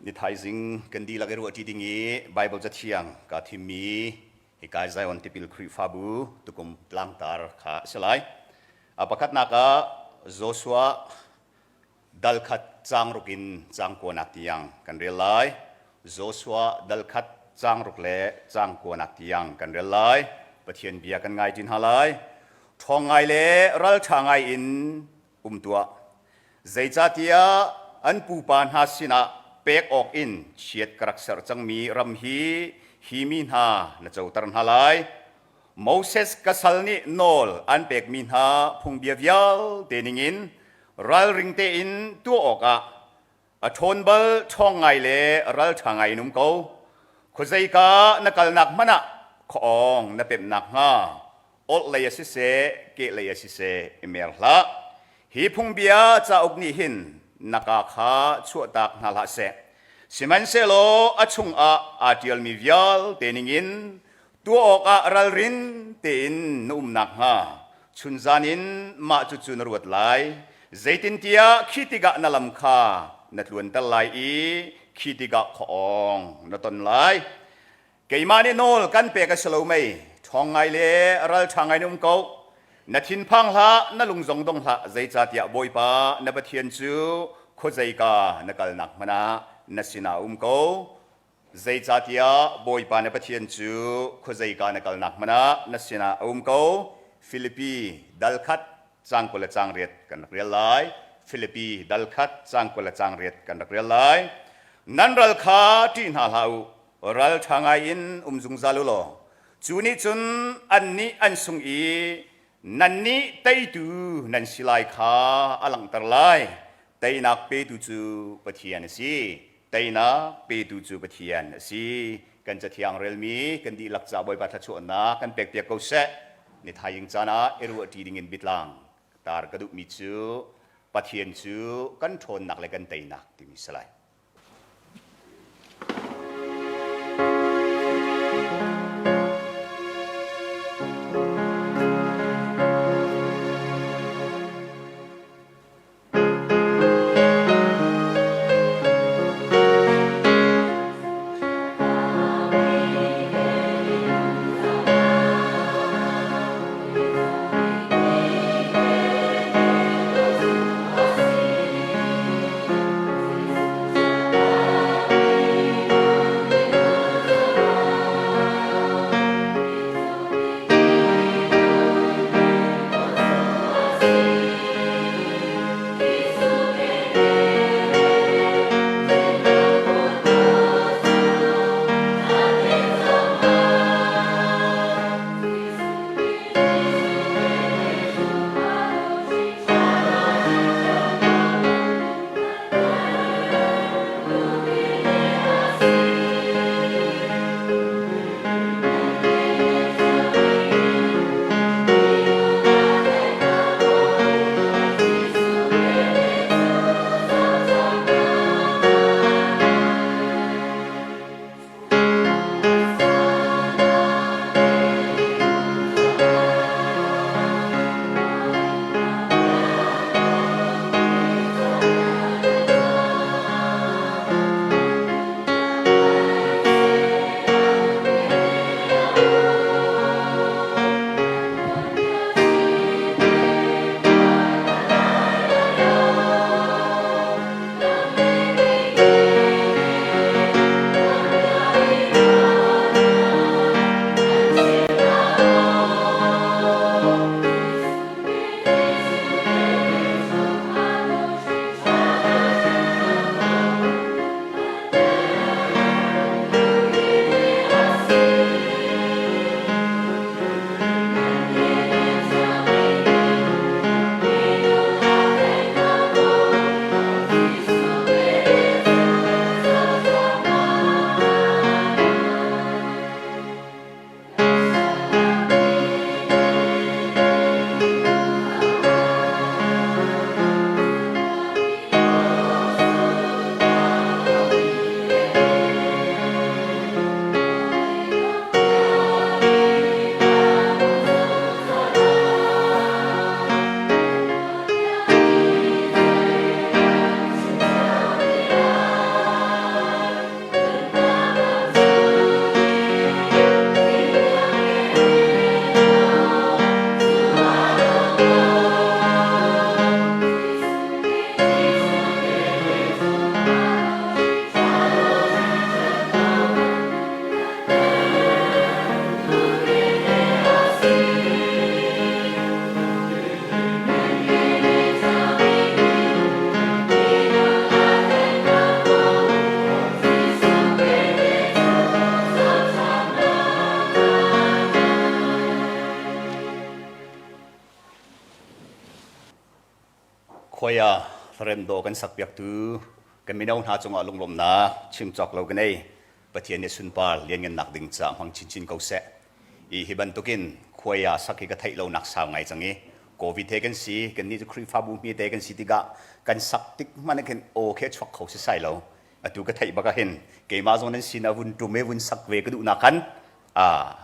Ni thaizing kan dihlak i ruahṭi ding i Baibal Cathiang kaa thimmi hika Zion Tipil Khrihfabu tukum tlangtar kha a si lai. A pakhatnak ah Joshua dal khat caang ruk in caang kuanak tiang kan rel lai. Joshua dal khat caang ruk le caang kuanak tiang kan rel lai. Pathian bia kan ngai ṭi hna lai. Ṭhawng ngai le ralṭha ngai in um tuah. Zeicahtiah an pupa hna sinah pek awk in chiat ka rak serh cangmi ram hi hi mi hna na coter hna lai. Moses ka sal nih nawl an pekmi hna phungbia vialte ningin ralring tein tuah awkah A ṭhawn bal ṭhawng ngai le ralṭha ngai in um ko. Khuazeika na kalnak hmanh ah khuaawng na pemh nakhnga orhlei a siseh, kehlei a siseh i mer hlah. Hi phungbia cauk nih hin na kaa kha chuahtak hna hlah seh. Sihmanhsehlaw a chungah aa ṭialmi vialte ningin tuah awkah ralrin tein na um nakhnga chunzan in mah cucu na ruat lai. Zeitintiah khi tikah na lam kha na tluanter lai i khi tikah khuaawng na ton lai. Keimah nih nawl kan pek a si lo mei? Ṭhawng ngai le ralṭha ngai in um ko. Na thinphang hlah, na lung zong dong hlah, zeicahtiah Bawipa na Pathian cu khuazeika na kalnak hmanh ah na sinah a um ko. Zeicahtiah Bawipa na Pathian cu khuazeika na kalnak hmanh ah na sinah a um ko. Filipi dal khat caang 20 le caang riat kan rak rel lai. Filipi dal khat caang 20 le caang riat kan rak rel lai. Nan ral kha ṭih hna hlah u, ral ṭha ngai in um zungzal u law, cu nih cun annih an sung i nannih teitu nan si lai kha a langhter lai. Teinak petu cu Pathian a si. Teinak petu cu Pathian a si. Kan Cathiang relmi kan dihlak ca Bawipa thluachuahnak kan pekpiak ko seh. Ni thaizing caan ah i ruahṭi dingin biatlang tar ka duhmi cu Pathian cu kan ṭhawnnak le kan teinak timi si lai. Khuai ah hlaremdawh kan sakpiaktu kan mino hna cungah lunglawmhnak chim cawk lo ka nei. Pathian nih sunpar lianngannak ding caah hmang chinchin ko seh. I hi bantukin khuai ah sak hi ka theih lonak sau ngai cang i COVID he kan si, kannih cu Khrihfabu hmete kan si tikah kan sak tik hmanh ah khin aw khi a chuak kho sisai lo. Atu ka theih bak ah hin keimah zong nan sin ah vun ṭum i vun sak ve ka duhnak khan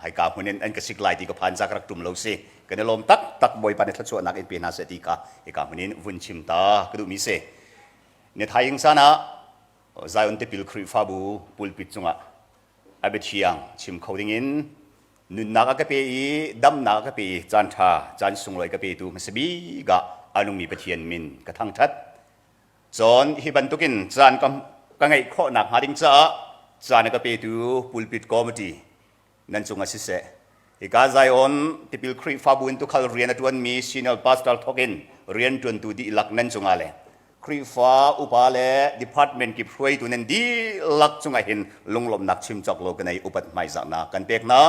haika hmun in an ka sik lai ti ka phan ca ka rak ṭum lo si. Kan i lawm taktak Bawipa nih thluachuahnak in pe hna seh ti kha hika hmun in vun chim ta ka duhmi si. Ni thaing caan ah Zion Tipil Khrihfabu pulpit cungah a biathiang chim kho dingin nunnak a ka pe i damnak a ka pe i caan ṭha caan sunglawi ka petu hmasa bik ah a nungmi Pathian min ka thangṭhat. Cun hi bantukin caan ka, ka ngeih khawh nakhnga ding caah caan a ka petu pulpit committee nan cungah siseh, hika Zion tipil Khrihfabu in tukhal rian a ṭuanmi senior pastor thawk in rianṭuantu dihlak nan cungah le Khrihfa upa le department kip hruaitu nan dihlak cungah hin lunglawmhnak chim cawk lo ka nei upat hmaizahnak kan pek hna.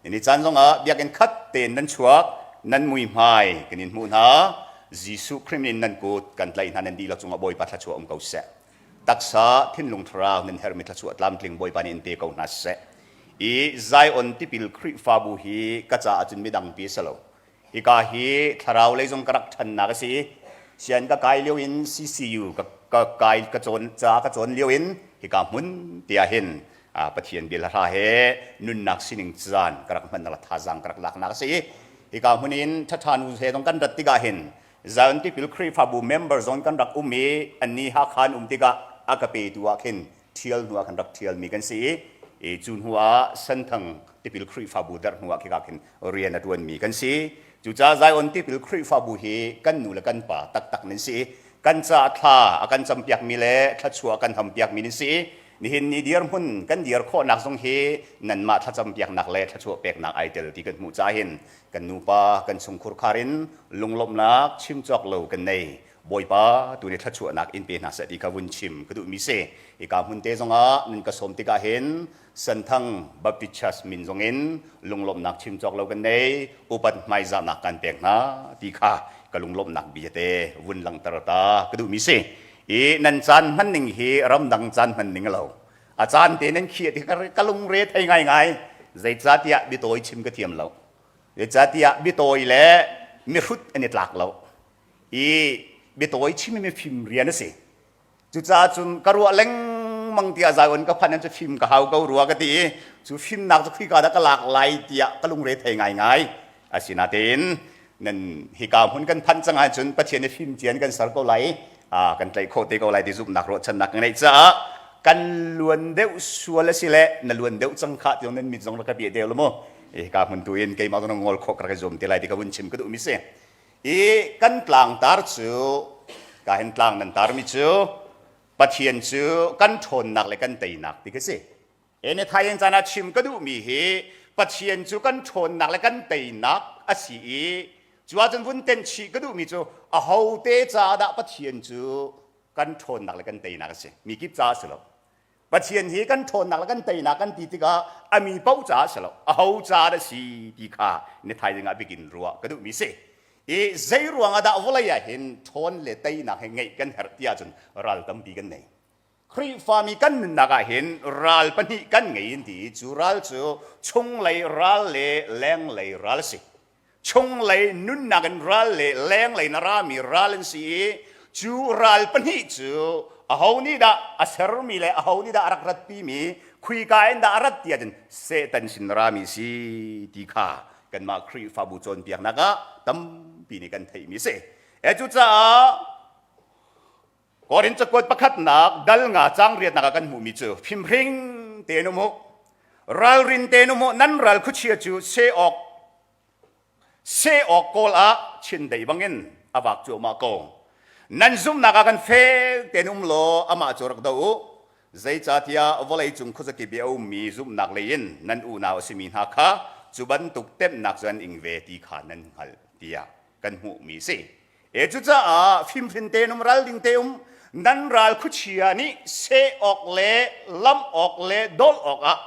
Ni caan zongah biakinn khat tein nan chuak, nan muihmai kan in hmuh hna. Jesuh Khrih min nan kut kan tlaih hna nan dihlak cungah Bawipa thluachuah um ko seh. Taksa, thinlung, thlarau nan herhmi thluachuah tlamtling Bawipa nih in pe ko hna seh. I Zion tipil Khrihfabu hi ka caah cun midang pi a si lo. Hika hi thlarau lei zong ka rak ṭhannak a si i sian ka kai lio in CCU ka, ka kai ka cawn ca ka cawn lio in hika hmun te ah hin Pathian bia hla he nunnak sining caan ka rak hmannak le thazaang ka rak laknak a si i hika hmun in ṭhaṭha nu he zong kan rat tikah hin Zion Tipil Khrihfabu member zong kan rak um i annih Hakha an um tikah a ka petu ah khin ṭhial hnu ah khan rak ṭhialmi kan si i cu hnu ah Senthang Tipil Khrihfabu derh hnu ah khika khin rian a ṭuanmi kan si. Cucaah Zion Tipil Khrihfabu hi kan nu le kan pa taktak nan si i kan caah thla a kan campiakmi le thluachuah a kan hampiakmi nan si i nihin ni dirhmun kan dir khawhnak zong hi nanmah thlacampiaknak le thluachuah peknak ai tel ti kan hmuh caah hin kan nupa kan chungkhur khar in lunglawmhnak chim cawk lo kan nei. Bawipa tu nih thluachuahnak in pe hna seh ti kha vun chim ka duhmi si. Hika hmun te zongah nan ka sawm tikah hin Senthang Baptist Church min zongin lunglawmhnak chim cawk lo kan nei, upat hmaizahnak kan pek hna ti kha ka lunglawmhnak bia te vun langhter ta ka duhmi si. I nan caan hman ning hi ramdang caan hman ning a lo. A caan te nan khiah ti ka lungre thei ngaingai. Zeicahtiah biatawi chim ka thiam lo. Zeicahtiah biatawi le mihrut an i tlak lo. I biatawi chim hi mifim rian a si. Cucaah cun ka ruah lengmang tiah Zion ka phanh cu fim ka hau ko rua ka ti i cu fimnak cu khika dah ka lak lai tiah ka lungre thei ngaingai. Asinain nan hika hmun kan phanh cang ahcun Pathian nih fimcian kan ser ko lai kan tlaih khawh te ko lai ti zumhnak ruahchannak ka ngeih caah kan luan deuh sual a si le na luan deuh cang khah ti nan mit zong rak ka piah deuh lo mu. Hika hmun tu in keimah zong ngol khawh ka rak i zuam te lai ti ka vun chim ka duhmi si. I kan tlangtar cu ka hin tlang nan tarmi cu Pathian cu kan ṭhawnnak le kan teinak ti ka si. Ene thaing caan ah chim ka duhmi hi Pathian cu kan ṭhawnnak le kan teinak a si i cu ahcun vun tenh chih ka duhmi cu ahote caah dah Pathian cu kan ṭhawnnak le kan teinak a si. Mi kip caah a si lo. Pathian hi kan ṭhawnnak le kan teinak kan ti tikah a mi paoh caah a si lo aho caah dah si ti kha ni thaizing ah bikin ruah ka duhmi si i zei ruang ah dah vawlei ah hin ṭhawn le teinak hi ngeih kan herh ti ahcun ral tampi kan nei Khrihfami kan nunnak ah hin ral pahnih kan ngei in ti i cu ral cu chunglei ral le lenglei ral a si chunglei nunnak in ral le lenglei na rami ral an si i cu ral pahnih cu aho nih dah a sermi le aho nih dah a rak ratpimi khuika in dah a rat ti ahcun Satan sin rami si ti kha kanmah Khrihfabu cawnpiaknak ah tampi nih kan theihmi a si. E cucaah Korin cakuat pakhatnak dal nga cang riatnak ah kan hmuhmi cu fimhring tein um u ralrin tein um u nan ral khuachia cu seh awk seh awk kawl ah chindei bangin a vak cuahmah ko nan zumhnak ah kan fek tein um law amah cu rak do u zeicahtiah vawlei cung khuazakip i a ummi zumhnak lei in nan unau a simi hna kha cu bantuk temhnak cu an ing ve ti kha nan hngalh tiah kan hmuhmi a si E cucaah fimhrin tein um ralding te um nan ral khuachia nih seh awk le lamh awk le dolh awk ah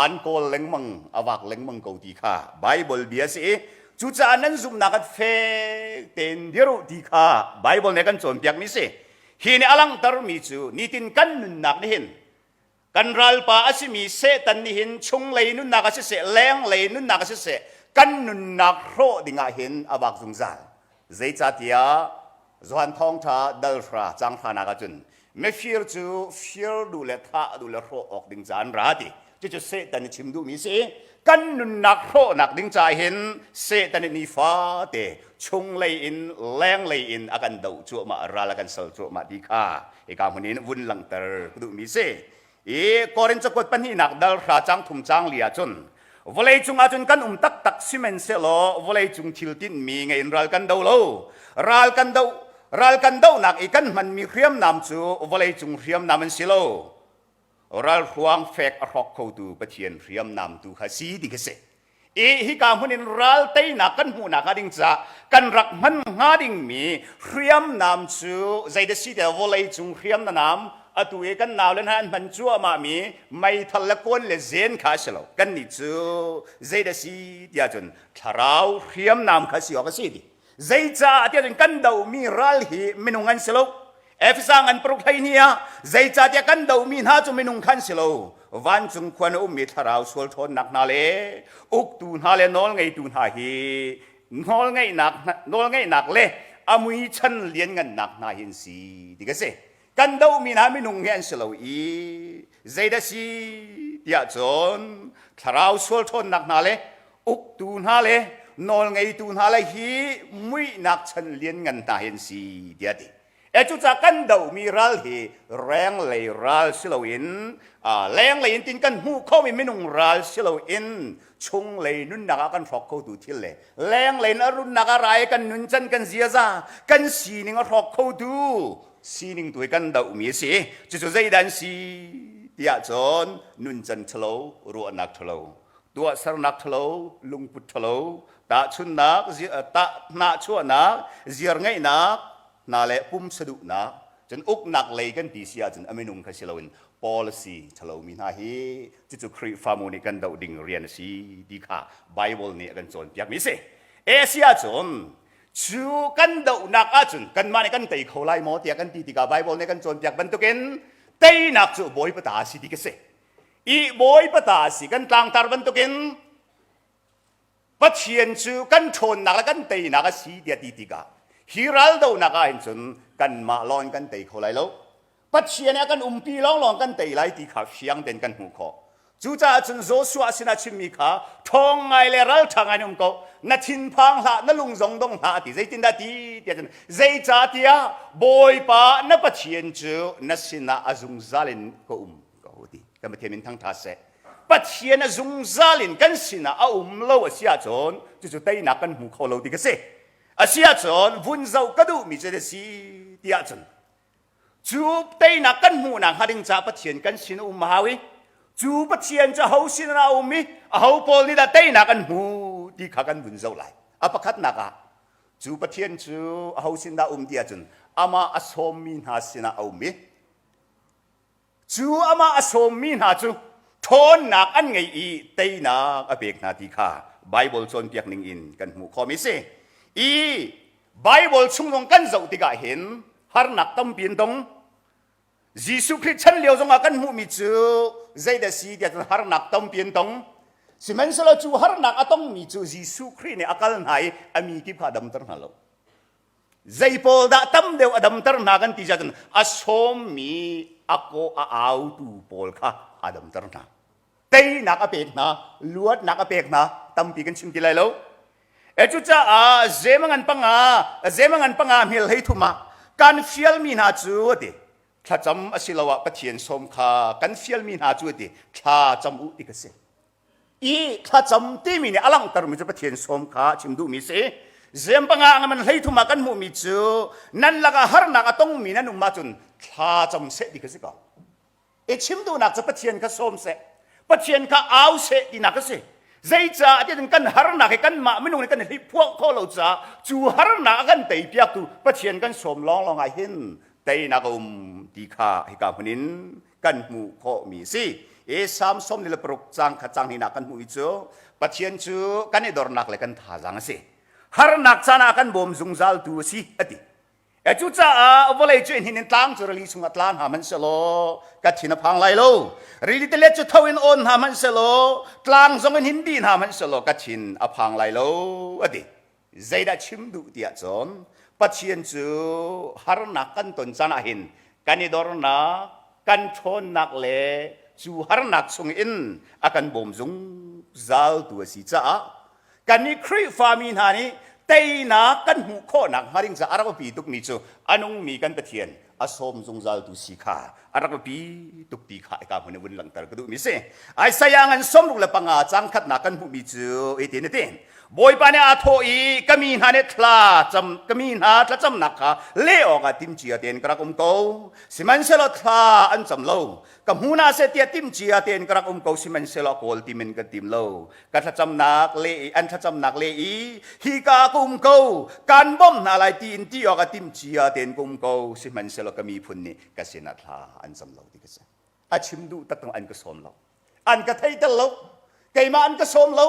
an kawl lengmang a vak lengmang ko ti kha Bible bia si i. Cucaah nan zumhnak ah fek tein dir u ti kha Baibal nih a kan cawnpiakmi si. Hi nih a langhtermi cu nitin kan nunnak nih hin kan ralpa a simi Satan nih hin chunglei nunnak ah siseh, lenglei nunnak ah siseh, kan nunnak hrawh dingah hin a vak zungzal. Zeicahtiah Johan Thawngṭha dal hra cang hranak ahcun mifir cu fir duh le thah duh le hrawh awk ding ca an ra ti. Cucu Satan i chim duhmi si. Kan nunnak hrawhnak ding ca hin Satan i nifate chunglei in lenglei in a kan doh cuahmah, ral a kan sal cuahmah ti kha hika hmun in vun langhter ka duhmi si. I Korin cakuat pahnihnak dal hra cang thum cang li ahcun vawlei cung ahcun kan um taktak sihmanhsehlaw vawlei cung thil tinhmi ngei in ral kan do lo. Ral kan do ral kan dohnak i kan hmanmi hriamnam cu vawlei cung hriamnam an si lo. Ralhruang fek a hrawk khotu Pathian hriamnam tu kha si ti kha si. I hika hmun in ral teinak kan hmuhnak hnga ding caah kan rak hman hnga dingmi hriamnam cu zeidah si tiah vawlei cung hriamnam atu i kan naule hna an hman cuahmah mi meithal le kuan le zen kha a si lo. Kannih cu zeidah si tiah cun thlarau hriamnam kha si awk a si ti. Zeicah tiah cun kan dohmi ral hi minung an si lo. Efesa ngan paruk 12 ah zeicahtiah kan dohmi hna cu minung khan si lo vancung khua na ummi thlarau sual ṭhawnnak hna le uktu hna le nawlngeitu hna hi nawlngeihnak nawlngeihnak le a mui chan lianngannak hna hin si ti ka si kan dohmi hna minung hi an si lo i zeidah si tiah cun thlarau sual ṭhawnnak hna le uktu hna le nawlngeitu hna le hi muihnak chan lianngan hna hi an si tiah ti E cucaah kan dohmi ral hi renglei ral si loin lenglei in tin kan hmuh khomi minung ral si loin chunglei nunnak ah kan hrawk khotu thil le lenglei in a runnak ah rai kan nuncan kan ziaza kan sining a hrawk khotu sining tu hi kan dohmi a si. Cucu zeidah an si tiah cun nuncan ṭhalo, ruahnak ṭhalo, tuahsernak ṭhalo, lungput ṭhalo, tahchunnak, hnahchuahnak, ziarngeihnak hna le pumsaduhnak, cun uknak lei kan ti si ahcun a minung kha si loin policy ṭhalomi hna hi cucu Khrihfamu nih kan doh ding rian a si ti kha Bible nih a kan cawnpiakmi a si. Asia ahcun cu kan dohnak ahcun kanmah nih kan tei kho lai maw tiah kan ti tikah Bible nih kan cawnpiak bantukin teinak cu Bawipa ta a si ti ka si. I Bawipa ta a si kan tlangtar bantukin Pathian cu kan ṭhawnnak le kan teinak a si tiah ti tikah hi raldohnak ah hin cun kanmah lawng in kan tei kho lai lo. Pathian nih a kan umpi lawnglawng kan tei lai ti kha fiang tein kan hmuh khawh. Cucaah cun Joshua sinah chimmi kha ṭhawng ngai le ralṭha ngai in um ko. Na thinphang hlah, na lung zong dong hlah a ti. Zeitindah ti tiah cun zeicahtiah Bawipa na Pathian cu na sinah a zungzal in ka um ko ti. Kan Pathian min thangṭha seh. Pathian a zungzal in kan sinah a um lo a si ahcun cucu teinak kan hmu kho lo ti ka si. A si ahcun vun zoh ka duhmi cu a si ti ahcun cu teinak kan hmuhnak hnga ding caah Pathian kan sin a um a hau i cu Pathian cu aho sin ah a um i aho pawl nih dah teinak an hmu ti kha kan vun zoh lai. A pakhatnak ah cu Pathian cu aho sin dah um ti ahcun amah a sawmmi hna sinah a um i Cu amah a sawmmi hna cu ṭhawnnak an ngei i teinak a pek hna ti kha Baibal cawnpiak ning in kan hmuh khawhmi a si. I Baibal chung zong kan zoh tikah hin harnak tampi an tong. Jesuh Khrih chan lio zongah kan hmuhmi cu zeidah si tiah cun harnak tampi an tong. Sihmanhsehlaw cu harnak a tongmi cu Jesuh Khrih nih a kal hna i a mi kip kha a damter hna lo. Zei pawl dah tam deuh a damter hna kan ti cun a sawmmi a kaw a autu pawl kha a damter hna. Teinak a pek hna, luatnak a pek hna, tampi kan chim ti lai lo. E cucaah zemangan panga, zemangan panga hmel hlei thum ah kan fialmi hna cu a ti. Thlacam asiloah Pathian sawm kha kan fialmi hna cu a ti. Thla cam u ti ka si. I thlacam timi nih a langhtermi cu Pathian sawm kha chim duhmi si. Zem panga man 13 ah kan hmuhmi cu nan lakah harnak a tongmi nan um ahcun thla cam seh ti kha si ko. I chim duhnak cu Pathian kha sawm seh, Pathian kha au seh tinak a si. Zeicah tiah kan harnak hi kanmah minung nih kan hliphuah khawh lo caah cu harnak a kan teipiaktu Pathian kan sawm lawnglawng ah hin teinak a um ti kha hika hmun in kan hmuh khawhmi a si. E Salm 46 cang kha cang hinak kan hmuh i cu. Pathian cu kan i dornak le kan thazaang a si. Harnak caan ah kan bawm zungzaltu a si a ti. E cucaah vawlei cu hin in tlang cu rili chungah tla hna hmanhsehlaw ka thin a phang lai lo. Rili tilet cu tho in awn hna hmanhsehlaw tlang zong in hin dih hna hmanhsehlaw ka thin a phang lai lo a ti. Zeidah chim duh tiah cun Pathian cu harnak kan ton caan ah hin kan i dornak, kan ṭhawnnak le cu harnak chung in a kan bawm zungzaltu a si caah kannih Khrihfami hna nih teinak kan hmuh khawhnak hnga ding caah a rak biapi tukmi cu a nungmi kan Pathian a sawm zungzaltu si kha a rak biapi tuk ti kha ika hmun in vun langhter ka duhmi si. Isaiah ngan 65 caang khatnak kan hmuhmi cu hitin a ti. Bawipa nih aa thawh i ka mi hna nih thla cam ka mi hna thlacamnak kha leh awkah timcia tein ka rak um ko. Sihmanhsehlaw thla an cam lo. Ka hmu hna seh tiah timcia tein ka rak um ko sihmanhsehlaw kawl timin kan tim lo. Ka thlacamnak le i an thlacamnak le i hika ka um ko kan bawmh hna lai tiin ti awkah timcia tein ka um ko sihmanhsehlaw ka miphun nih ka sinah thla an cam lo ti ka si. A chim duh taktak an ka sawm lo. An ka theiter lo. Keimah an ka sawm lo.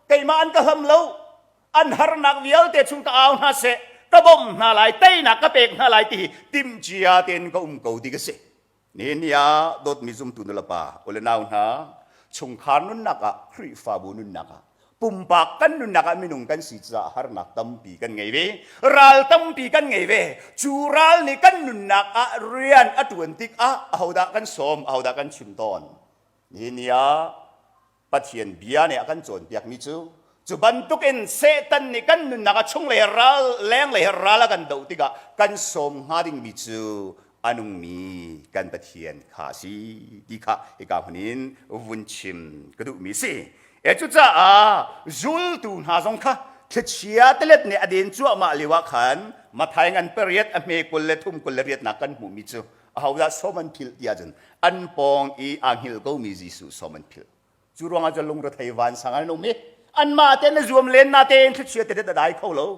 Keimah an ka hlam lo. An harnak vialte chung ka au hna seh ka bawmh hna lai teinak ka pek hna lai ti hi timcia tein ka um ko ti ka si. Nihin ni ah dawtmi zumtu nulepa u le nau hna chungkhar nunnak ah Khrihfabu nunnak ah pumpak kan nunnak ah minung kan si caah harnak tampi kan ngei ve ral tampi kan ngei ve cu ral nih kan nunnak ah rian a ṭuan tikah ahodah kan sawm ahodah kan chim tawn nihin ni ah Pathian bia nih a kan cawnpiakmi cu cu bantukin Satan nih kan nunnak a chunglei ral lenglei ral a kan doh tikah kan sawm hnga dingmi cu a nungmi kan Pathian kha a si ti kha hika hmun in vun chim ka duhmi si. E cucaah zultu hna zong kha thlichia tilet nih a den cuahmah lio ah khan Mathai ngan pariat a hme 23 28 nak kan hmuhmi cu ahodah sawm an philh ti ahcun an pawng i aa hngilh komi Jesuh sawm an philh. Cu ruangah cun lungrethei vansang an um i anmah tein a zuam len na tein thlichia tilet a dai kho lo.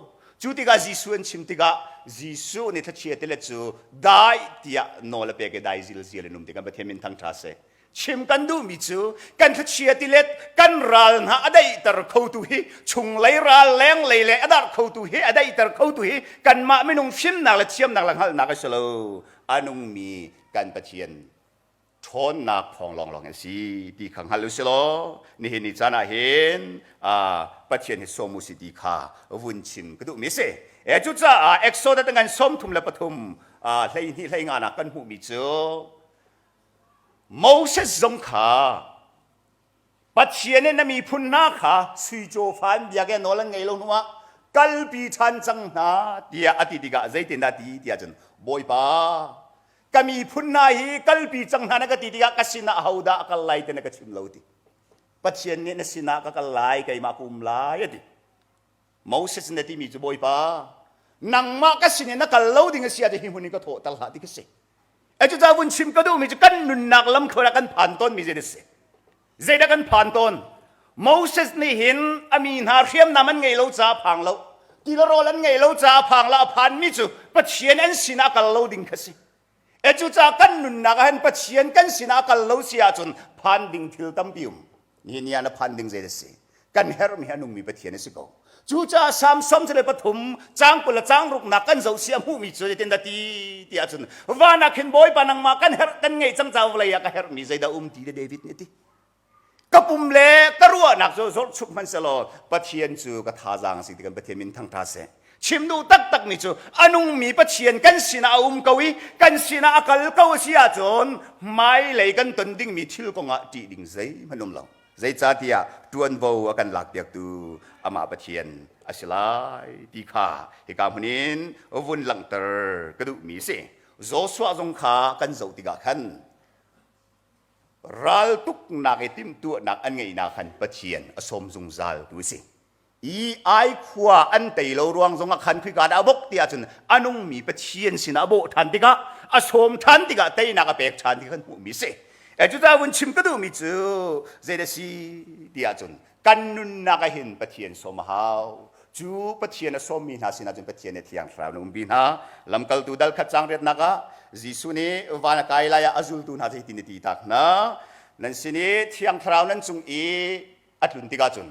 Cu tikah Jesuh an chim tikah Jesuh nih thlichia tilet cu dai tiah nawl a pek i dai zilzial in um tikah Pathian min thangṭha seh. Chim kan duhmi cu kan thlichia tilet kan ral hna a daihter khotu hi chunglei ral lenglei le a darh khotu hi a daihter khotu hi kanmah minung fimnak le thiamnak le hngalhnak a si lo a nungmi kan Pathian ṭhawnnak thawng lawnglawng a si ti kha hngal u si law nihin ni caan ah hin Pathian hi sawm u si ti kha vun chim ka duhmi a si. E cucaah Exodus ngan 33 12 hleinga nak kan hmuhmi cu Moses zong kha Pathian nih na miphun hna kha sui cawfa an biak i nawl an ngei lo hnuah kalpi ṭhan cang hna tiah a ti tikah zeitindah ti tiah cun Bawipa ka miphun hna hi kalpi cang hna na ka ti tikah ka sinah ahodah a kal lai ti na ka chim lo ti Pathian nih na sinah ka kal lai keimah ka um lai a ti Moses na timi cu Bawipa nangmah ka sin in na kal lo ding a si ahcun hi hmun in ka thawhter hlah ti ka si Cucaah vun chim ka duhmi cu kan nunnak lamthluan ah kan phan tawnmi zei a si? Zeidah kan phan tawn? Moses nih hin a mi hna hriamnam an ngei lo caah phang lo. Ti le rawl an ngei lo caah phang lo a phanmi cu Pathian an sinah kal lo ding kha si. E cucaah kan nunnak ah hin Pathian kan sinah kal lo si ahcun phan ding thil tampi um. Nihin ni ah na phan ding zei a si? Kan herhmi a nungmi Pathian a si ko. Cucaah Salm 73 caang 20 le caang ruknak kan zoh si a hmuhmi cu zeitindah ti ti ahcun van ah khin Bawipa nangmah kan herh kan ngeih cang caah vawlei ah ka herhmi zeidah um ti le David nih a ti. Ka pum le ka ruahnak cu zorchuk hmanhsehlaw Pathian cu ka thazaang a si ti kan Pathian min thangṭha seh. Chim duh taktakmi cu a nungmi Pathian kan sinah a um ko i kan sinah a kal ko a si ahcun hmailei kan ton dingmi thil kongah ṭih ding zeihmanh um lo. Zeicahtiah ṭuanvo a kan lakpiaktu amah Pathian a si lai ti kha hika hmun in vun langhter ka duhmi a si. Joshua zong kha kan zoh tikah khan raltuknak i timhtuahnak an ngeihnak khan Pathian a sawm zungzal tu a si. I ai khua an tei lo ruang zongah khan khika dah a bok ti ahcun a nungmi Pathian sinah a bawh ṭhan tikah a sawm ṭhan tikah teinak a pek ṭhan ti kan hmuhmi a si. E cucaah vun chim ka duhmi cu zeidah si ti ahcun kan nunnak ah hin Pathian sawm a hau. Cu Pathian a sawmmi hna sinah cun Pathian nih Thiang Thlarau na umpi hna. Lamkaltu dal khat caang riatnak ah Jesuh nih van a kai lai ah a zultu hna cu hitin a ti tak hna. Nan sin i Thiang Thlarau nan cung i a tlun tikah cun.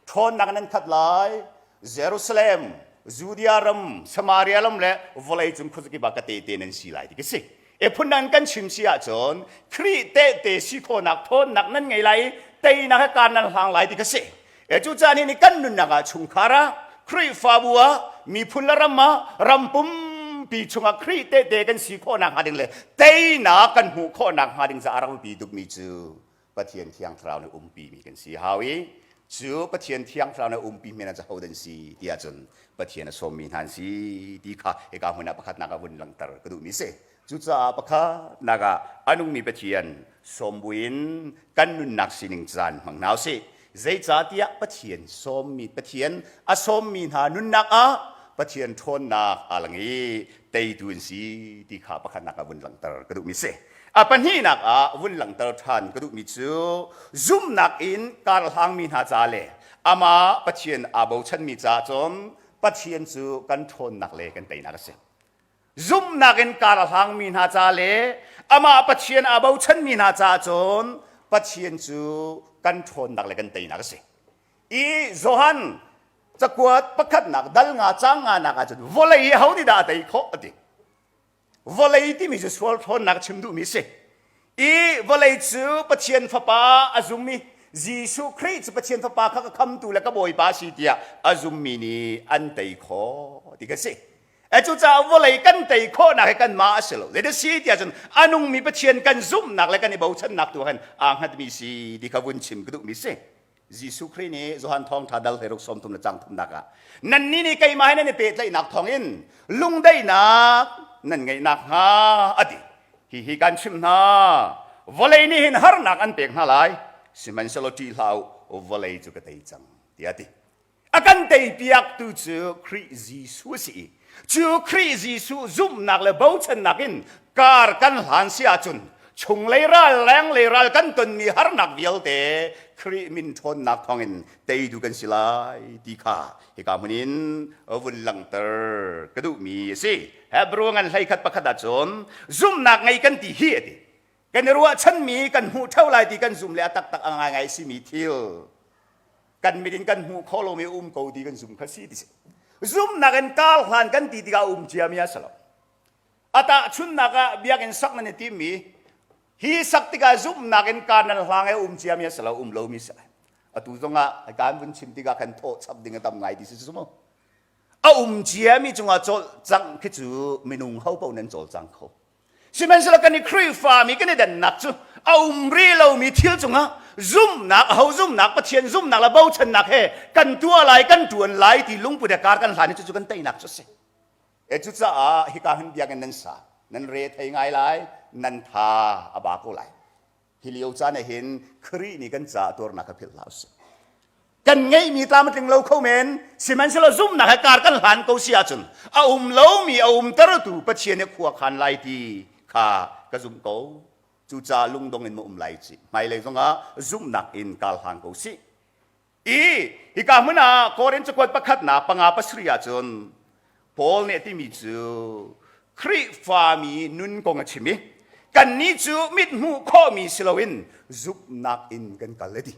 Ṭhawnnak in nan khat lai. Jerusalem, Judea ram, Samaria ram le vawleicung khuazakip ah ka tehte nan si lai ti ka si. E phun nan kan chim si ahcun Khrih tehte si khawhnak ṭhawnnak nan ngei lai i teinak he kaan nan hlang lai ti ka si. E cucaah ni kan nunnak ah chungkhar ah Khrihfabu ah miphun le ram ah ram pumpi chungah Khrih tehte kan si khawhnak hnga ding le teinak kan hmuh khawhnak hnga ding caah a rak biapi tukmi cu Pathian Thiang Thlarau nih umpi mi kan si hau i cu Pathian Thiang Thlarau nih umpi mi hna cu ho dan si ti ahcun Pathian a sawmmi hna an si ti kha hika hmun ah pakhatnak ah vun langhter ka duhmi si. Cucaah pakhatnak ah a nungmi Pathian sawm buin kan nunnak sining caan hmang hna usih. Zeicahtiah Pathian sawmmi Pathian a sawmmi hna nunnak ah Pathian ṭhawnnak aa lang i teitu an si ti kha pakhatnak ah vun langhter ka duhmi si. A pahnihnak ah vun langhter ṭhan ka duhmi cu zumhnak in karhlangmi hna ca le amah Pathian aa bochanmi caah cun Pathian cu kan ṭhawnnak le kan teinak a si. Zumhnak in kar a hlangmi hna ca le amah Pathian aa bochanmi hna caah cun Pathian cu kan ṭhawnnak le kan teinak a si. I Johan cakuat pakhatnak dal nga cang nga nak ahcun vawlei hi ho nih dah a tei khawh a ti. Vawlei timi cu sual ṭhawnnak chim duhmi a si. I vawlei cu Pathian Fapa a zum i Jesuh Khrih cu Pathian Fapa kha ka khamtu le ka Bawipa a si tiah a zummi nih an tei khawh ti ka si. E cucaah vawlei kan tei khawhnak hi kanmah a si lo. Zei si tiah cun a nungmi Pathian kan zumhnak le kan i bochannak tu khan aa hngatmi si ti kha vun chim ka duhmi si. Jesuh Khrih nih Johan Thawngṭha dal hleiruk 30 le cang thumnak ah nannih nih keimah he nan i pehtlaihnak thawngin lungdaihnak nan ngeih nakhnga a ti. Hihi kan chimh hna, vawlei nih hin harnak an pek hna lai, sihmanhsehlaw ṭih hlah u, vawlei cu ka tei cang, tiah a ti. A kan teipiaktu cu Khrih Jesuh a si i cu Khrih Jesuh zumhnak le bochannak in kar kan hlan si ahcun chunglei ral lenglei ral kan tonmi harnak vialte Khrih min ṭhawnnak thawngin teitu kan si lai ti kha hika hmun in vun langhter ka duhmi a si. Hebrew ngan 11 pakhat ahcun zumhnak ngei kan ti hi a ti. Kan i ruahchanmi kan hmuh ṭheo lai ti kan zum le a taktak a ngaingai simi thil kan mit in kan hmuh khawh lomi um ko ti kan zum kha si ti si zumnak in kar hlan kan ti tikah um ciami a si lo a tahchunnak ah biakinn sak nan i timmi hi sak tikah zumhnak in kar nan hlang e um ciami a si lo um lomi si atu zongah kan vun chim tikah kan thawh chap ding a tam ngai ti si su mu a um ciami cungah cawlcangh khi cu minung ho paoh nan cawlcang kho Sihmanhsehlaw kan i Khrihfami kan i dannak cu a um rih lomi thil cungah zumhnak, aho zumhnak, Pathian zumhnak le bochannak he kan tuah lai, kan ṭuan lai ti lungput he kar kan hlan i cucu kan teinak cu a si. E cucaah hika hin biakinn nan sa, nan re thei ngai lai, nan tha a ba ko lai. Hi lio caan ah hin Khrih nih kan caah tuarnak kha philh hlah usih. Kan ngeihmi tlam a tling lo kho men, sihmanhsehlaw zumhnak he kar kan hlan ko si ahcun a um lomi a umtertu Pathian nih khua khan lai ti kha ka zumh ko. Cucaah lungdong in ma um lai ci. Hmailei zongah zumhnak in kar hlang ko sih. I hika hmun ah Korin cakuat pakhatnak panga pasarih ahcun Paul nih a timi cu Khrihfami nun kong a chim i kannih cu mit hmuh khawhmi si loin zumhnak in kan kal a ti.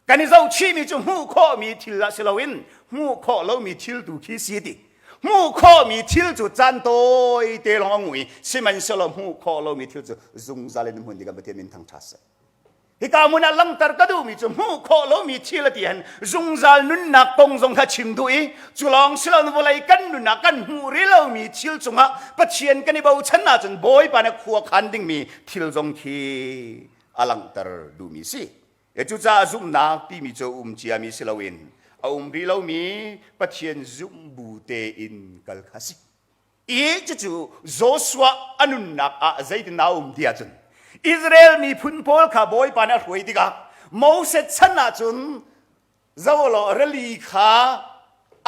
Kan i zohchihmi cu hmuh khawhmi thil ah si loin hmuh khawh lomi thil tu khi si ti. Hmuh khawhmi thil cu caan tawi te lawng a ngu i sihmanhsehlaw hmuh khawh lomi thil cu zungzal in hmun ti kan Pathian min thangṭhat seh. Hika hmun ah langhter ka duhmi cu hmuh khawh lomi thil a ti hin zungzal nunnak kong zong kha chim duh i cu lawng si loin vawlei kan nun ah kan hmuh rih lomi thil cungah Pathian kan i bochan ahcun Bawipa nih khua khan dingmi thil zong khi a langhter duhmi si. E cucaah zumhnak timi cu um ciami si loin a um rih lomi Pathian zumh bu tein kal kha si. I cucu Joshua a nunnak ah zeitin a um ti ahcun Israel miphun pawl kha Bawipa nih a hruai tikah Moses chan ahcun zolaw rili kha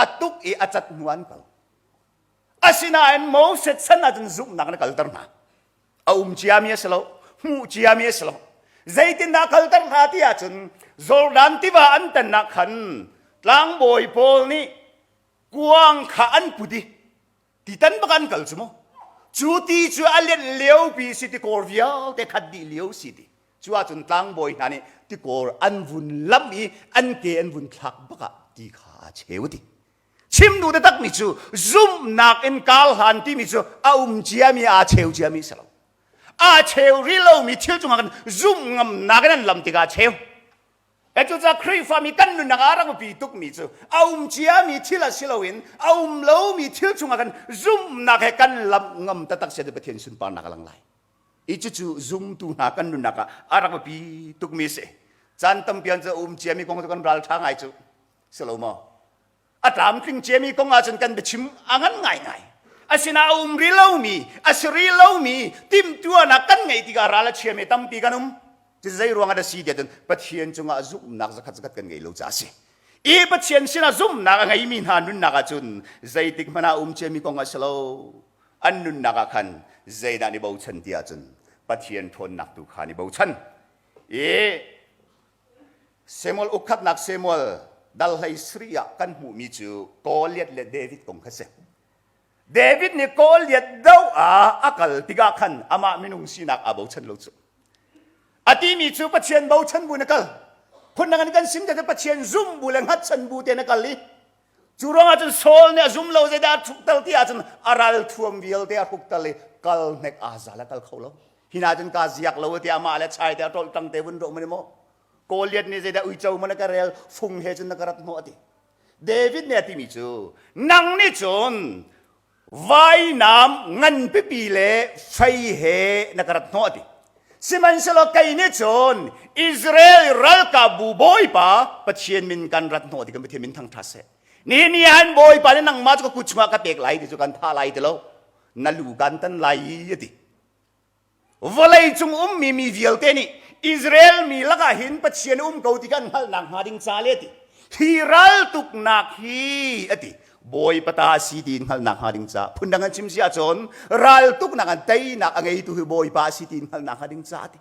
a tuk i a cat hnu an kal. Asinain Moses chan ahcun zumhnak na kalter hna. A um ciami a si lo, hmuh ciami a si lo. Zeitindah kalter hna ti ahcun Jordan tiva an tannak khan tlangbawi pawl nih kuang kha an put i titan bak an kal cu mu cu ti cu a lianh lio pi si ti kawr vialte khat dih lio si ti. Cu ahcun tlangbawi hna nih tikor an vun lamh i an ke an vun thlak bak ah ti kha aa cheu ti. Chim duh takmi cu zumhnak in kar hlan timi cu a um ciami aa cheu ciami si lo. Aa cheu rih lomi thil cungah kan zumh ngamnak in an lam tikah a cheu. E cucaah Khrihfami kan nunnak ah a rak biapi tukmi cu a um ciami thil ah si loin a um lomi thil chungah kan zumhnak he kan lamh ngam taktak si Pathian sunparnak a lang lai. I cucu zumtu hna kan nunnak ah a rak biapi tukmi a si. Caan tampi an cu a um ciami kong cu kan ral ṭha ngai cu. Si lo maw? A tlamtling ciami kong ahcun kan biachim a ngan ngaingai. Asinain a um rih lomi, a si rih lomi timhtuahnak kan ngeih tikah ral a chiami tampi kan um. Cu zei ruang ah dah si tiah cun Pathian cungah zumhnak zakhat zakhat kan ngei lo caah a si. I Pathian sinah zumhnak a ngeimi hna nunnak ahcun zeitik hmanh ah um ciami kong a si lo. An nunnak ah khan zeidah an i bochan ti ahcun Pathian ṭhawnnak tu kha an i bochan. I Samuel ukkhatnak Samuel dal hlei sarih ah kan hmuhmi cu Goliath le David kong kha si. David nih Goliath do ah a kal tikah khan amah minung sinak aa bochan lo cu. A timi cu Pathian bochan bu in a kal. Phundang in kan sim te Pathian zum bu le hngatchan bu te in a kal i cu ruangah cun Saul nih a zum lo zeidah a hruktal ti ahcun a ral thuam vialte a hruktal i kal hnek aa zal a kal kho lo. Hina cun kaa ziak lo ti amah le chai te a ṭolh ṭang te vun rawh mani maw Goliath nih zeidah uico man a ka rel fung he cun na ka rat hnawh a ti. David nih a timi cu nang nih cun vainam nganpipi le fei he na ka rat hnawh a ti. Sihmanhsehlaw kei nih cun Israel ralkapbu Bawipa Pathian min kan rat hnawh ti kan Pathian min thangṭhat seh. Nihin ni ah hin Bawipa nih nangmah cu ka kut chungah ka pek lai ti cu kan thah lai ti lo. Na lu kan tan lai a ti. Vawlei cung ummi mi vialte nih Israel mi lakah hin Pathian um ko ti kan hngalhnak hnga ding ca le ti hi raltuknak hi a ti Bawipa ta a si ti hngalhnak hnga ding ca phundang an chim si ahcun raltuknak an teinak a ngeitu hi Bawipa a si ti hngalhnak hnga ding ca a ti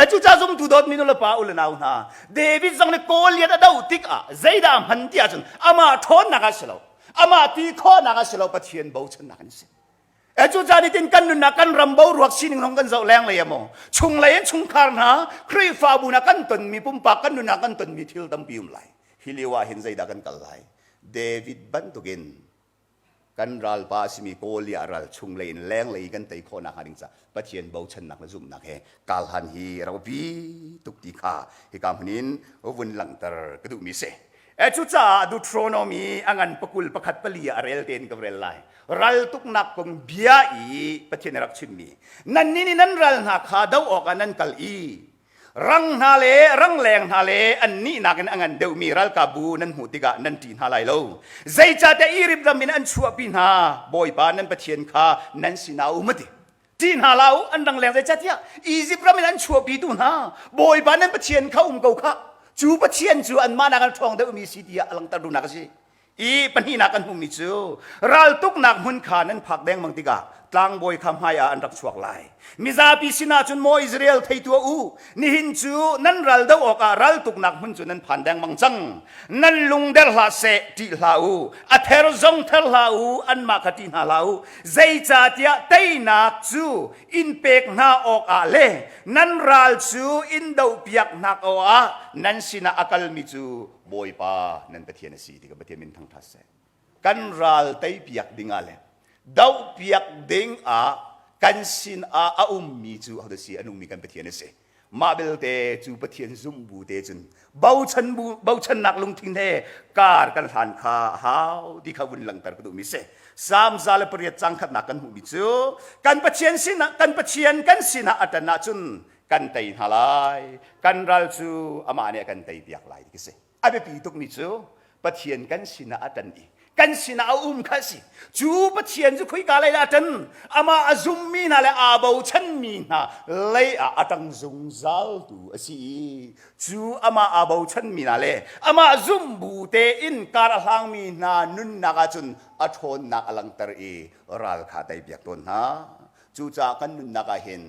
E cucaah zumtu dawtmi nu le pa u le nau hna David zong nih Goliath a doh tikah zeidah a hman ti ahcun amah ṭhawnnak ah si lo amah ti khawhnak ah si lo Pathian bochannak an si E cucaah nitin kan nunnak kan ram boruak sining hong kan zoh lenglei amaw chunglei in chungkhar hna Khrihfabu na kan tonmi pumpak kan nunnak kan tonmi thil tampi um lai hi lio ah hin zeidah kan kal lai David bantukin kan ralpa a simi Goliath ral chunglei in lenglei kan tei khawhnak hnga ding ca Pathian bochannak le zumhnak he kalhan hi ropi tuk ti kha hika hmun in vun langhter ka duhmi si. E cucaah Deuteronomy a ngan pakul pakhat pali ah a rel tein ka rel lai. Raltuknak kong bia i Pathian rak chimmi. Nannih nih nan ral hna kha do awkah nan kal i rang hna le rangleng hna le annih nakin a ngan deuhmi ralkapbu nan hmuh tikah nan ṭih hna lai lo. Zeicahtiah Izipt ram in an chuahpi hna Bawipa nan Pathian kha nan sinah a um a ti. Ṭih hna hlah u, an rangleng zeicahtiah Izipt ram in an chuahpitu hna Bawipa nan Pathian kha um ko khah. Cu Pathian cu anmah nakin ṭhawng deuhmi si tiah a langhter duhnak a si. I pahnihnak kan hmuhmi cu raltuknak hmun kha nan phak dengmang tikah tlangbawi kha hmai ah an rak chuak lai. Mizapi sinah cun maw Israel thei tuah u, nihin cu nan ral doh awkah raltuknak hmun cu nan phan dengmang cang. Nan lung der hlah seh, ṭih hlah u, a ther zong ther hlah u, anmah kha ṭih hna hlah u. Zeicahtiah teinak cu in pek hna awkah le nan ral cu in dohpiak hna awkah nan sinah a kalmi cu Bawipa nan Pathian a si ti ka Pathian min thangṭhat seh. Kan ral teipiak dingah le dohpiak dingah kan sin ah a ummi cu ahodah si a nungmi kan Pathian a si. Mah belte cu Pathian zumh bu te cun bochan bu bochannak lungthin he kar kan hlan kha a hau ti kha vun langhter ka duhmi si. Salm 108 cang khatnak kan hmuhmi cu kan Pathian sinah kan Pathian kan sinah a ṭan ahcun kan tei hna lai kan ral cu amah nih a kan tei piak lai ti si. A biapi tukmi cu Pathian kan sinah a ṭan i kan sinah a um kha a si. Cu Pathian cu khoika lei dah a ṭan? Amah a zummi hna le aa bochanmi hna lei ah a ṭang zungzaltu a si i cu amah aa bochanmi hna le amah zumh bu tein kar a hlangmi hna nunnak ahcun a ṭhawnnak a langhter i ral kha a teipiak tawn hna. Cucaah kan nunnak ah hin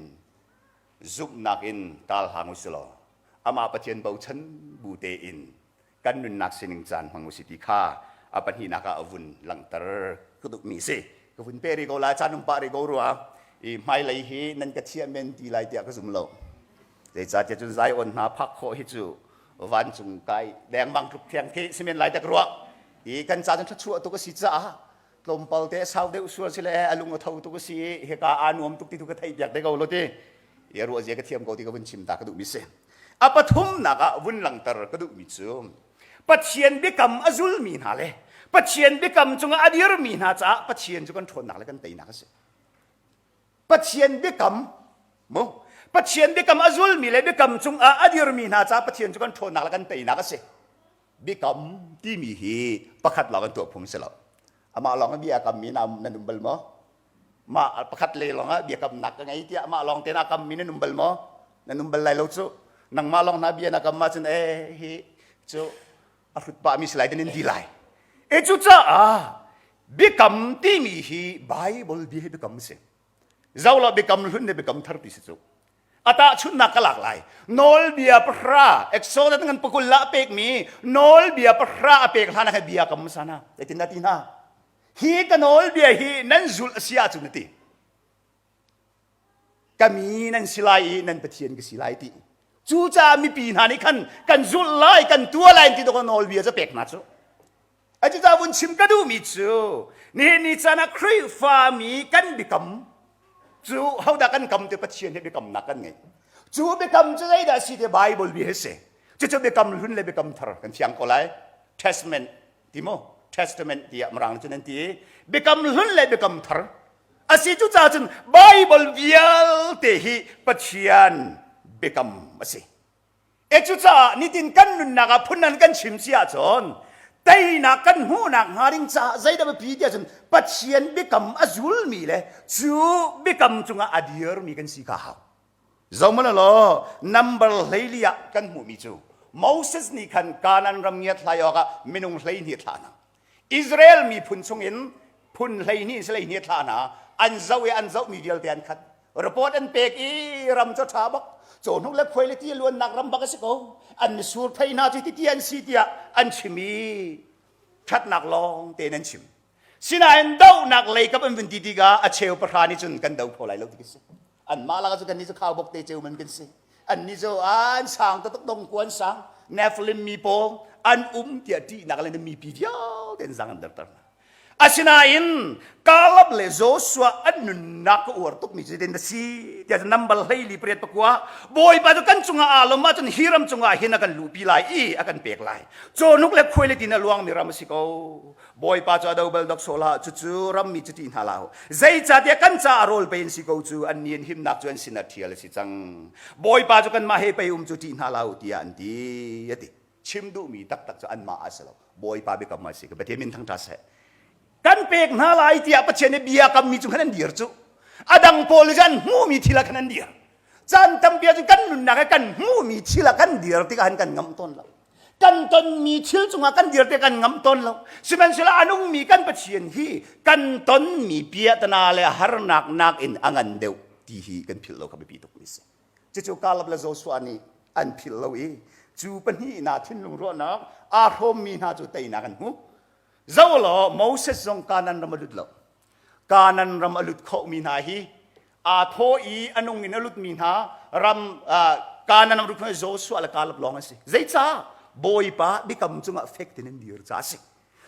zumhnak in kar hlang u sih law amah Pathian bochan bu tein kan nunnak sining caan hmang usih ti kha a pahnihnak ah a vun langhter ka duhmi si. Ka vun pe rih ko lai, caan um pah rih ko rua. I hmailei hi nan ka thiah men ti lai tiah ka zum lo. Zeicahtiah cun Zion hna phak khawh hi cu vancung kai dengmang tluk thiang khi simen lai tak ruah. I kan ca cun thluachuah tuk a si caah tlawmpal te sau deuh sual si le a lung a tho tuk a si i hika aa nuam tuk ti tu ka theih piak te ko lo ti. I ruah zia ka thiam ko ti ka vun chim ta ka duhmi si. A pathumnak ah vun langter ka duhmi cu Pathian biakam a zulmi hna le Pathian biakam cungah a dirmi hna caah Pathian cu kan ṭhawnnak le kan teinak a si. Pathian biakam mu Pathian biakam a zulmi le biakam cungah a dirmi hna caah Pathian cu kan ṭhawnnak le kan teinak a si. Biakam timi hi pakhat lawng an tuah phung si lo. Amah lawng in bia kammi na nan um bal maw? Mah pakhat le lawng ah biakamnak ka ngei tiah mah lawng te na kammi nan um bal maw? Nan um bal lai lo cu. Nangmah lawng na bia na kam ahcun eh hi cu a hrut pahmi si lai tin in ti lai. E cucaah biakam timi hi Bible bia hi biakam a si. Zoh biakam hlun le biakam thar ti si cu. A tahchunhnak ka lak lai. Nawlbia pahra, Exodus ngan pakul la a pekmi nawlbia pahra a pek hlan ah khan bia kam hmasa hna. Zeitin dah ti hna? Hi ka nawlbia hi nan zulh a si ahcun a ti. Ka mi nan si lai i nan Pathian ka si lai ti. Cucaah mipi hna nih khan kan zulh lai, kan tuah lai ti dawk nawlbia cu pek hna cu. A cucaah vun chim ka duhmi cu nihin ni caan ah Khrihfami kan biakam cu hodah kan kam ti Pathian he biakamnak kan ngei. Cu biakam cu zeidah a si ti Bible bia hi si. Cucu biakam hlun le biakam thar kan fiang ko lai. Testament ti mu Testament tiah Mirang cun an ti. Biakam hlun le biakam thar A si cucaah cun Baibal vialte hi Pathian biakam a si. E cucaah nitin kan nunnak ah phun an kan chim si ahcun teinak kan hmuhnak hnga ding caah zeidah biapi ti ahcun Pathian biakam a zulmi le cu biakam cungah a dirmi kan si kha hau. Zohmanh law number 14 ah kan hmuhmi cu Moses nih khan Kanaan ram ngiat hlai awkah minung 12 thlah hna. Israel miphun chungin phun 12 in 12 thlah hna an zoh i an zohmi vialte an khat. Report an pek i ram cu ṭha bak. Cawhnuk le khuai le ti luannak ram bak a si ko. An misur thei hna cu ti an si tiah an chim i ṭhatnak lawng tein an chim. Sinain dohnak lei kap an vun ti tikah a cheu pahra nih cun kan do kho lai lo ti si. Anmah lakah cu kannih cu khaubawk te ceu man kan si. Annih cu an sang taktak dong ku an sang. Nephilim mi pawl an um tiah ṭihnak le mipi vialte an zang an derter hna. Asinain Caleb le Joshua an nunnak ka uar tukmi cu zeitin a si tiah number 14 pariat pakua Bawipa cu kan cungah aa lawm ahcun hi ram cungah hin a kan luhpi lai i a kan pek lai. Cawhnuk le khuai le tin a luangmi ram a si ko. Bawipa cu a do bal dok sawh hlah, cucu rammi cu ṭih hna hlah u. Zeicahtiah kan caah rawl pei an si ko cu, annih an himnak cu an sinah ṭhial a si cang. Bawipa cu kanmah he pei um cu ṭih hna hlah u, tiah an ti, a ti. Chim duhmi taktak cu anmah a si lo, Bawipa biakam a si. Ka Pathian min thangṭhat seh. Kan pek hna lai tiah Pathian nih bia kammi cu khan an dir cu. A dang pawl nih cun an hmuhmi thil ah khan an dir. Caan tampi ahcun kan nunnak he kan hmuhmi thil ah kan dir tikah khan kan ngamh tawn lo. Kan tonmi thil cungah kan dir te kan ngam tawn lo. Sihmanhsehlaw a nungmi kan Pathian hi kan tonmi piahtana le harnak nakin a ngan deuh ti hi kan philh lo kha biapi tukmi si. Cucu Caleb le Joshua nih an philh lo i cu pahnih hna thinlung ruahnak aa hrawmmi hna cu teinak an hmu. Zoh law Moses zong Kanaan ram a lut lo. Kanaan ram a lut khomi hna hi aa thaw i a nung in a lutmi hna ram Kanaan ram lut Joshua le Caleb lawng an si. Zeicah? Bawipa biakam cungah fek tein an dir caah a si.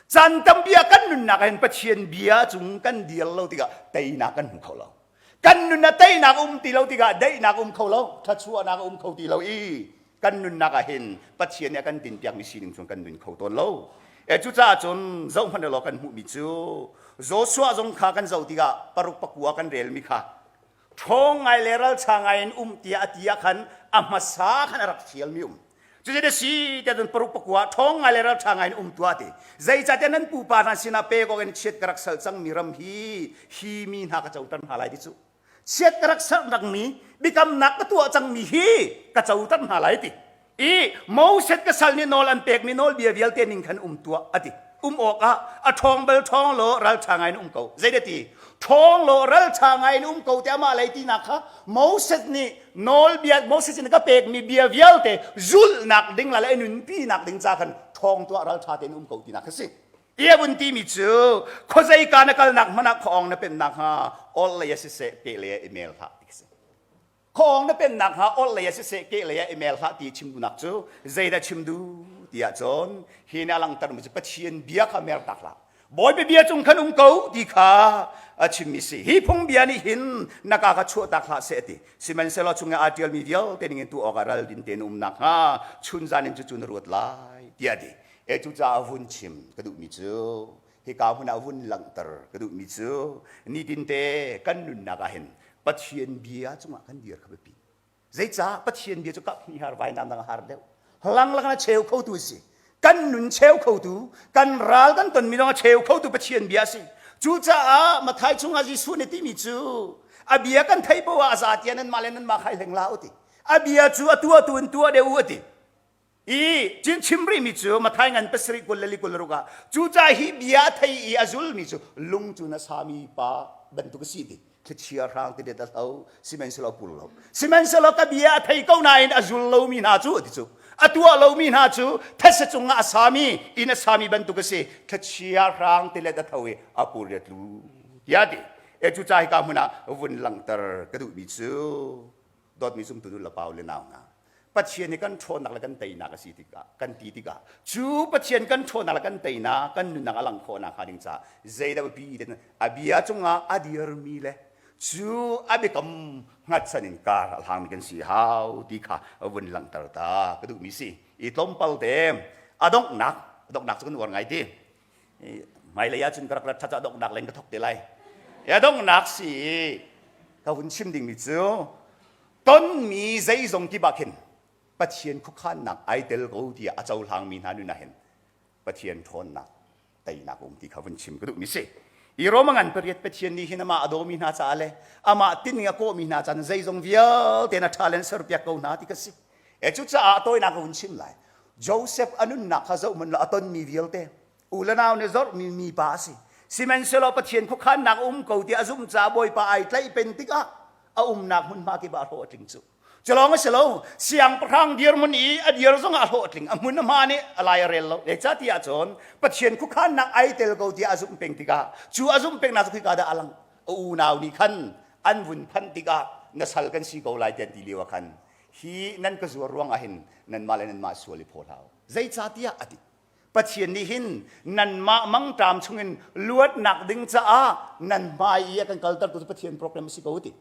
Caan tampi ah kan nunnak ah hin Pathian bia cung kan dir lo tikah teinak kan hmu kho lo. Kan nun ah teinak um ti lo tikah daihnak um kho lo, thluachuahnak um kho ti lo i kan nunnak ah hin Pathian nih a kan tinpiakmi sining cung kan nun kho tawn lo. E cucaah cun zohhmanh law kan hmuhmi cu Joshua zong kha kan zoh tikah paruk pakua kan relmi kha ṭhawng ngai le ralcha ngai in um tiah a ti ah khan a hmasa khan a rak fialmi um. Cuti si tiah cun paruk pakua ṭhawng ngai le ralṭha ngai in um tuah ti. Zeicahtiah nan pupa hna sinah pek awk in chiat ka rak sal cangmi ram hi hi mi hna ka coter hna lai ti cu. Chiat ka rak serh mi biakamnak ka tuah cangmi hi ka coter hna lai ti. I Moses ka sal nih nawl an pekmi nawlbia vialte ning khan um tuah a ti. Um awkah a ṭhawng bal ṭhawng law ralṭha ngai in um ko. Zeidah ti? Ṭhawng law ralṭha ngai in um ko ti amah lei tinak kha Moses nih nawlbia Moses nih ka pekmi bia vialte zulhnak ding la le nunpinak ding ca khan ṭhawng tuah ralṭha tein um ko tinak kha si. Ti a vun timi cu khuazei ka na kalnak hmanh ah khuaawng na pennak hnga ol lei ah siseh pe lei ah i mel hlah ti si. Khawng na pennak hnga orh lei ah siseh keh lei ah i mer hlah ti chim duhnak cu zeidah chim duh ti ahcun hi nih a langhtermi cu Pathian bia kha mer tak hlah. Bawipa bia cung khan um ko ti kha a chimmi si. Hi phungbia nih hin na ka kha chuahtak hlah seh a ti. Sihmanhsehlaw chung i aa ṭialmi vialte ningin tuah awkah raldin tein um nakhnga chunzan in cucu na ruat lai tiah a ti. E cucaah vun chim ka duhmi cu hika hmun ah vun langhter ka duhmi cu nitinte kan nunnak ah hin Pathian bia cungah kan dir kha biapi. Zeicah Pathian bia cu kap hnih har vainam dang a har deuh. Hlanglang a cheu khotu a si. Kan nun cheu khotu, kan ral kan tonmi zong a cheu khotu Pathian bia a si. Cucaah Mathai chungah Jesuh nih timi cu a bia kan theih poah a za tiah nanmah le nanmah khai hleng la u ti. A bia cu a tuah tu in tuah deuh u a ti. I cin chim rihmi cu Mathai ngan pasarih 20 le li 26 ah cucaah hi bia a thei i a zulmi cu lung cu na sami pa bantuk a si ti thlichia hrang ti det a hlo sihmanhsehlaw a pul lo sihmanhsehlaw ka bia a thei ko nain a zul lomi hna cu ti cu a tuah lomi hna cu thetse cungah a sami inn a sami bantuk a si thlichia hrang ti let a tho i a pur i a tlu tiah ti e cucaah hika hmun ah vun langhter ka duhmi cu dawtmi zumtu nu le pau le nau hna Pathian hi kan ṭhawnnak le kan teinak a si tikah kan ti tikah cu Pathian kan ṭhawnnak le kan teinak kan nunnak a lang khawh nakhnga ding caah zeidah biapi ten a bia cungah a dirmi le cu a biakam hngatchan in kar a hlangmi kan si hau ti kha vun langhter ta ka duhmi si i tlawmpal te a donghnak a donghnak cu kan uar ngai ti hmailei ahcun ka rak rat ṭhat ah donghnak leng ka thok te lai a donghnak si ka hun chim dingmi cu tonmi zeizong kip ah khin Pathian khuakhannak ai tel ko tiah a cohlangmi hna nun ah hin Pathian ṭhawnnak teinak um ti kha vun chim ka duhmi si. I Roma ngan pariat Pathian nih hin amah a dawmi hna caah le amah tinning a kawhmi hna caan zeizong vialte na ṭha le an serpiak ko hna ti ka si. E cucaah a tawinak ka vun chim lai. Joseph a nunnak kha zoh hmanh law a tonmi vialte u le nau nih zorhmi mipa a si. Sihmanhsehlaw Pathian khuakhannak a um ko tiah a zumh caah Bawipa ai tlaih pen tikah a umnak hmunhma kip ah a hlawh a tling cu. Culawng a si lo, siangpahrang dirhmun i a dir zongah a hlawh a tling, a hmun a hma nih a lai a rel lo. Zeicahtiah cun Pathian khuakhannak ai tel ko tiah a zumh peng tikah cu a zumh pengnak cu khika dah a lang. A unau nih khan an vun phanh tikah na sal kan si ko lai tiah an ti lio ah khan hi nan ka zuar ruangah hin nanmah le nanmah sual i phaw hlah u. Zeicahtiah a ti. Pathian nih hin nanmah mangṭam chungin luatnak ding caah nan hmai i a kan kaltertu cu Pathian program a si ko ti.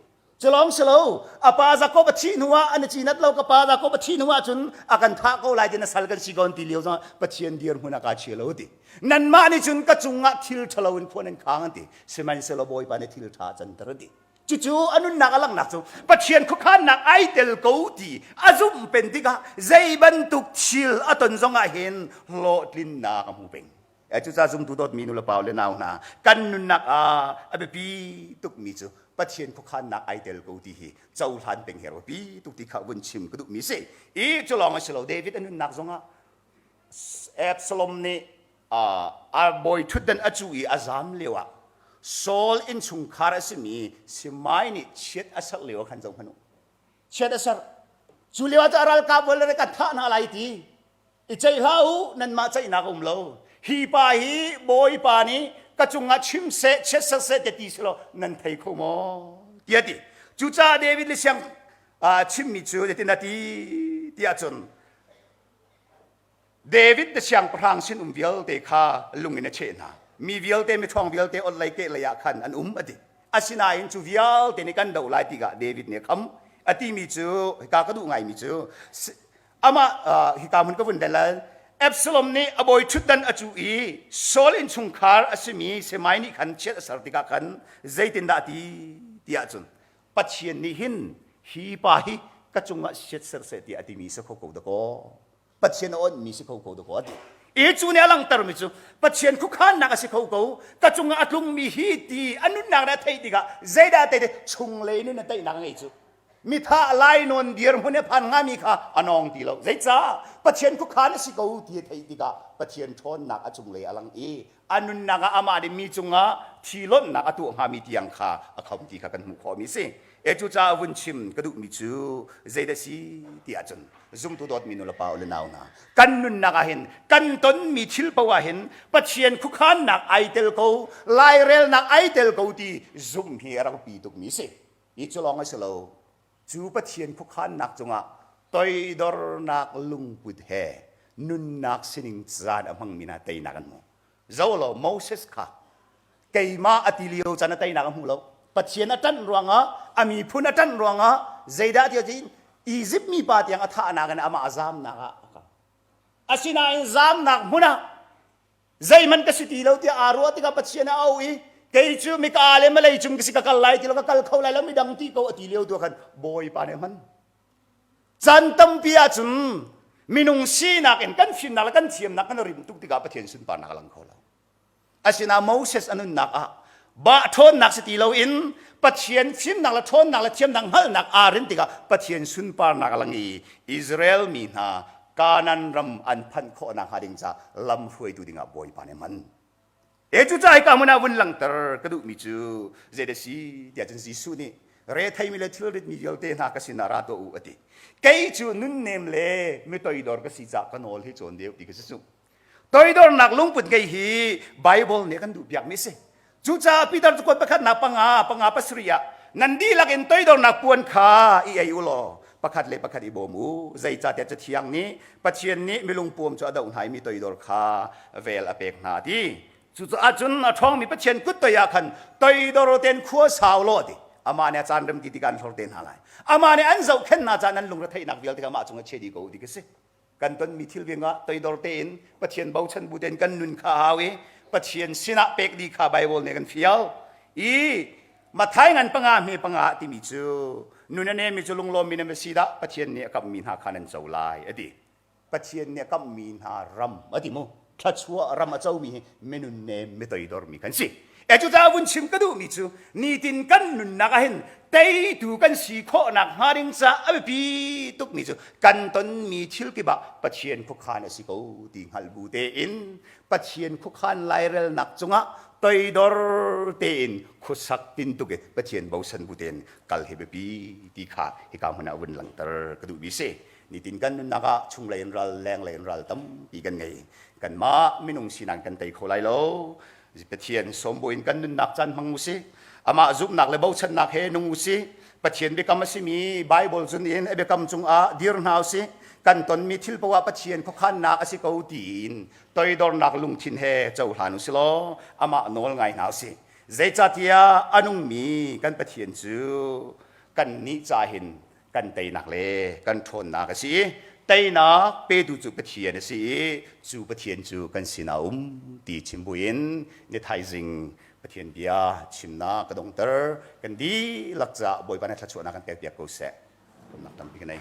Culawng si lo, a pa Jakob a thih hnuah an i cinat lo ka pa Jakob a thih hnuah cun a kan thah ko lai ti na sal kan si ko ti lio zongah Pathian dirhmun ah kaa chia lo ti. Nanmah nih cun ka cungah thil ṭhalo in khua nan khang an ti. Sihmanhsehlaw Bawipa nih thil ṭha a canter a ti. Cucu a nunnak a langhnak cu Pathian khuakhannak ai tel ko ti a zumh pen tikah zei bantuk thil a ton zongah hin hlawhtlinnak a hmu peng. Cucaah zumtu dawtmi nulepa le nau hna kan nunnak ah a biapi tukmi cu Pathian khuakhannak ai tel ko ti hi cohlan peng hi a biapi tuk ti kha vun chim ka duhmi si. I cu lawng a si lo David a nunnak zongah Absalom nih a bawi ṭhutdan a cuh i a zaam lioah Saul innchungkhar a simi Simai nih chiat a serh lio ah khan zoh hmanh u. Chiat a serh. Cu lio ah cu a ralkap le kan thah hna lai ti. I ceih hlah u, nanmah ceihnak a um lo. Hi pa hi Bawipa nih ka cungah chim seh, chiat ser seh te ti si law nan thei kho maw? Tiah ti. Cucaah David le siang chimmi cu zeitin a ti tiah cun David na siangpahrang sinum vialte kha lung in a cheh hna. Mi vialte miṭhawng vialte ot lei keh lei ah khan an um a ti. Asinain cu vialte nih kan doh lai tikah David nih a kham. A timi cu hika ka duh ngaimi cu amah hika hmun ka vun del Absalom nih a bawi ṭhutdan a cuh i Saul innchungkhar a simi Semai nih khan chiat a ser tikah khan zeitindah a ti tiah cun Pathian nih hin hi pa hi ka cungah chiat ser seh tiah a timi si kho ko dakaw. Pathian a onhmi si kho ko dakaw a ti. I cu nih a langhtermi cu Pathian khuakhannak a si kho ko ka cungah a tlungmi hi ti a nunnak nih a theih tikah zeidah a tei chunglei nun a teinak a ngei cu mithah lainawn dirhmun i phan hngami kha a nawng ti lo zeicah Pathian khuakhan a si ko ti a theih tikah Pathian ṭhawnnak a cunglei a lang i a nunnak ah amah nih mi cungah thi lonhnak a tuah hngami tiang kha a kham ti kha kan hmuh khawhmi a si. E cucaah vun chim ka duhmi cu zeidah si ti ahcun zumtu dawtmi nulepa u le nau hna kan nunnak ah hin kan tonmi thil paoh ah hin Pathian khuakhannak ai tel ko lairelnak ai tel ko ti zumh hi a rak pi tukmi si. Hi cu lawng a si lo. Cu Pathian khuakhannak cungah toidornak lungput he nunnak sining caan a hmangmi hna teinak an hmu. Zo law Moses kha keimah a ti lio caan a teinak a hmu lo. Pathian a ṭanh ruangah a miphun a ṭanh ruangah zeidah ti ahcun Izipt mipa tiang a thahnak in amah a zamnak ah a kal. Asinain zamnak hmun ah zeihmanh ka si ti lo tiah aa ruah tikah Pathian a auh i kei cu mika le malei cung ka si ka kal lai ti lo ka kal kho lai lo midang ti ko a ti lio tu khan Bawipa nih a hman. Caan tampi ahcun minung sinak in kan fimnak le kan thiamnak kan rim tuk tikah Pathian sunparnak a lang kho lo. Asinain Moses a nunnak ah bah ṭhawnnak si ti loin Pathian fimnak le ṭhawnnak le thiamnak hngalhnak aa rin tikah Pathian sunparnak a lang i Israel mi hna Kanaan ram an phanh khawh nakhnga ding caah lam hruaitu dingah Bawipa nih a hman. E cucaah hika hmun ah vun langhter ka duhmi cu zeidah si tiah cun Jesuh nih retheimi le thilritmi vialte hna ka sinah ra tuah u a ti. Kei cu nunnem le mi toidor ka si caah ka nawl hi cawn deuh ti ka si cu. Toidornak lungput ngei hi Bible nih a kan duhpiakmi a si. Cucaah Peter cu kuat pakhatnak panga panga pasarih ah nan dihlak in toidornak puan kha i ei u law pakhat le pakhat i bawm u. Zeicahtiah Cathiang nih Pathian nih milungpuam cu a doh hna i mi toidor kha vel a pek hna ti. Cucaah cun a ṭhawngmi Pathian kut toi ah khan toidor tein khua sau law ti. Amah nih a caan rem ti tikah an hlor te hna lai. Amah nih an zohkhenh hna caah nan lungretheihnak vialte kha amah cungah chia dih ko u ti ka si. Kan tonmi thil viangah toidor tein Pathian bochan bu tein kan nun kha a hau i Pathian sinah pek dih kha Bible nih kan fial. I Mathai ngan panga hme panga timi cu nun a nemi cu lunglawmmi nan va si dah Pathian nih a kamhmi hna kha nan co lai a ti. Pathian nih a kamhmi hna ram a ti mu. Thluachuah ram a comi hi minun nem mi toidormi kan si. E cucaah vun chim ka duhmi cu nitin kan nunnak ah hin teitu kan si khawhnak hnga ding caah a biapi tukmi cu kan tonmi thil kip ah Pathian khuakhan a si ko ti hngalh bu tein Pathian khuakhan lairelnak cungah toidor tein khuasak tintuk i Pathian bosan bu tein kal hi biapi ti kha hika hmun ah vun langhter ka duhmi si. Nitin kan nunnak ah chunglei in ral, lenglei in ral tampi kan ngei. Kanmah minung sinak kan tei kho lai lo. Pathian sawm buin kan nunnak caan hmang usih. Amah zumhnak le bochannak he nung usih. Pathian biakam a simi Bible zun in a biakam cungah dir hna usih. Kan tonmi thil poah Pathian khuakhannak a si ko tiin toidornak lungthin he cohlan usih law amah nawl ngai hna usih. Zeicahtiah a nungmi kan Pathian cu kannih ca hin kan teinak le kan ṭhawnnak a si i teinak petu cu Pathian a si i cu Pathian cu kan sinah um ti chim buin ni thaizing Pathian bia chimnak ka dongter kan dihlak caah Bawipa nih thluachuahnak kan pekpiak ko seh. Lawmnak tampi ka nei.